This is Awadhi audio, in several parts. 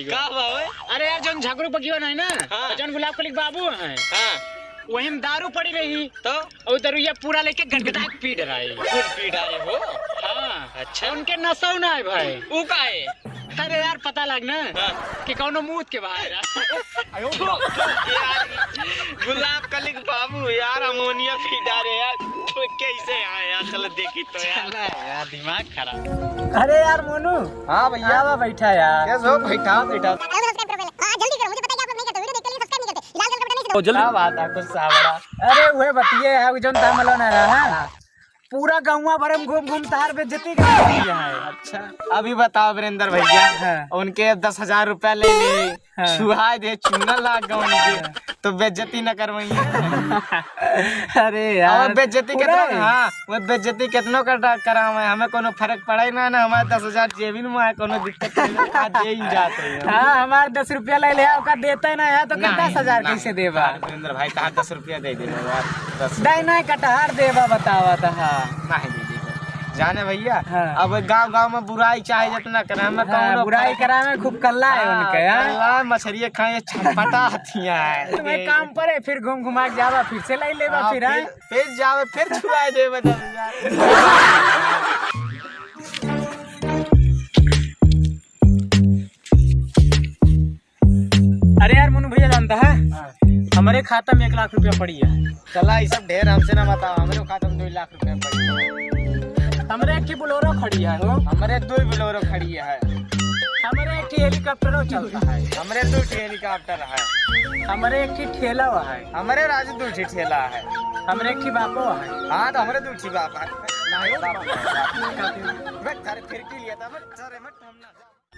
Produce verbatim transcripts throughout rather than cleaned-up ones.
का बा ओए? अरे यार, जौन झगड़ू बगिया नहीं ना, हाँ। जौन गुलाब कली के बाबू हैं, हाँ। वही में दारू पड़ी रही। तो? और दरुइया पूरा लेके गटगटा के पी डराई। खूब पी डारे हो? हाँ। अच्छा। उनके नशा ना है भाई। ऊ का है? अरे यार, पता लग ना हाँ। कि कौनो मूत के बाहर है। यार, गुलाब कली के बाबू यार, अमोनिया पी डारे यार। तो कैसे आए यार? चलो देखी तो यार। चला यार, दिमाग खराब। अरे यार मोनू। हाँ भैया। आवा बैठा यार। कैसे हो? बैठा, बैठा। हाँ, जल्दी करो, मुझे पता है कि आप लोग नहीं करते, वीडियो देखते, लेकिन सब्सक्राइब नहीं करते। लाल कलर का बटन नहीं दबाते। ओ, जल्दी। क्या बात है, कुछ सावड़ा। अरे, वह बतिये है, जौन था मलो ना रहा। हाँ। पूरा गौवा भरे में घूम घूम तार बेइज्जती कर दिया है। अच्छा, अभी बताओ वीरेंद्र भैया, हाँ। उनके दस हजार रुपया ले ले, हाँ। छुआ दे, चूना लाग गवा उनके, हाँ। तो बेइज्जती न करवाइए। अरे यार, और बेइज्जती पूरा कितना, है। हाँ, वो बेइज्जती कितनों का डा-, करावे, हमें कोनो फर्क पड़े ना, ना हमारे दस हजार जेबिन में है, कोनो दिक्कत नहीं, आज ये ही जाते हैं। हाँ, हमारे दस रुपया ले ले, ओका देते ना है, तो नहीं, दस हजार नहीं, कैसे देबा? अरे वीरेंद्र भाई, कहाँ दस रुपया दे देबा यार? दस दे नहीं, कटहर देबा, बतावा तो, हाँ। नहीं दे देबा। जाने भैया, हाँ। अब गाँव गाँव में बुराई चाहे जितना करे, हमें हाँ, कौनो बुराई फर्क करा में खूब कल्ला है हाँ, उनके, हाँ। कल्ला, मछरिया खाए, छटपटा हथिया है। तुम्हें काम पड़े, फिर घूम घुमा के जावा, फिर से लाई लेबा, हाँ, फिर, हाँ। फिर, फिर जावे, फिर छुआए देबा, दस हजार। अरे यार मोनू भैया जानता है, हाँ। हमरे खाता में एक लाख रुपया पड़ी है। चला, ये सब ढेर हमसे ना बताओ, हमरे खाता में दो लाख रुपया पड़ी है। हमरे एक ठे बोलेरो खड़ी है हो। हमरे दो बोलेरो खड़ी है। हमरे एक ठे हेलीकॉप्टरो चलता है। हमरे दो ठे हेलीकॉप्टर है। हमरे एक ठे ठेला है। हमरे राजू दो ठे ठेला है। हमरे एक ठे बापो है। हाँ, तो हमरे दो ठे बाप है। नहीं, बाप है। बे, थारे फिरकी लिया था, बे, थारे मत हम ना।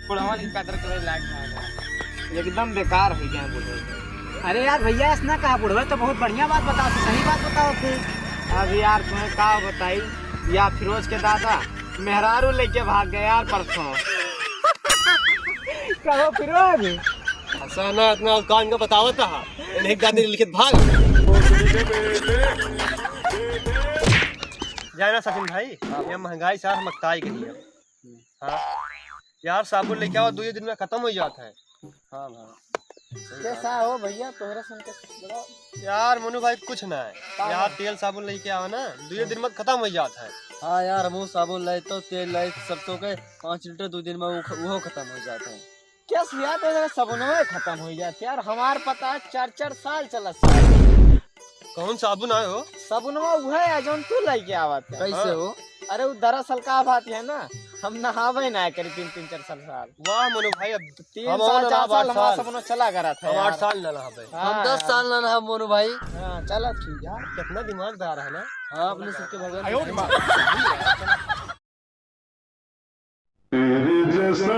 बुढ़वा के कदर करे लायक ना रहा। एकदम बेकार हो गया बुढ़वा। अरे यार भैया, ऐसा ना कहा, बुढ़वा तो बहुत बढ़िया बात बताओ, तो सही बात बताओ फिर। अब यार तुम्हें का बताई, या फिरोज के दादा मेहरारू लेके भाग गए यार परसों। कहो फिरोज? ऐसा ना इतना कान का बतावत रहा, इन्हें गाने लिखित भाग। जाना सचिन भाई, ये महंगाई से हम अकताई गई है। हाँ। यार, साबुन लेके आओ, दुइये दिन में खतम होइ जात है। हाँ भाई। कैसा हो भैया, तोहरे सुन के बड़ा यार, मोनू भाई, कुछ ना है। का यार, है? तेल साबुन लेके आओ ना, दुइये दिन में खतम होइ जात है। हाँ यार, हमहू साबुन लाई तो तेल लाई, सब तो के पाँच लीटर दो दिन में वो ख-, वो खतम होइ जात है। कैसे यार, तो जरा साबुनवा खतम होइ जात है यार, हमार पता है चार चार साल चलत है। कौन साबुन आए हो? साबुनवा उहे है जौन तू लेके आवत है। कैसे हो? अरे, उ दरअसल का बात है ना, हम नहावे ना करी तीन, तीन, चार साल, साल। वाह मोनू भाई, अब तीन हम साल, और चार नहाब साल आठ हमारा साल। साबुनवा चला करत है हम आठ यार। साल ना नहाबे। हाँ हम दस यार। साल ना नहाब मोनू भाई। हाँ, चला ठीक है। कितना दिमागदार है ना? हाँ, अपने सबके भगवान आयो रे माँ। तेरे जैसा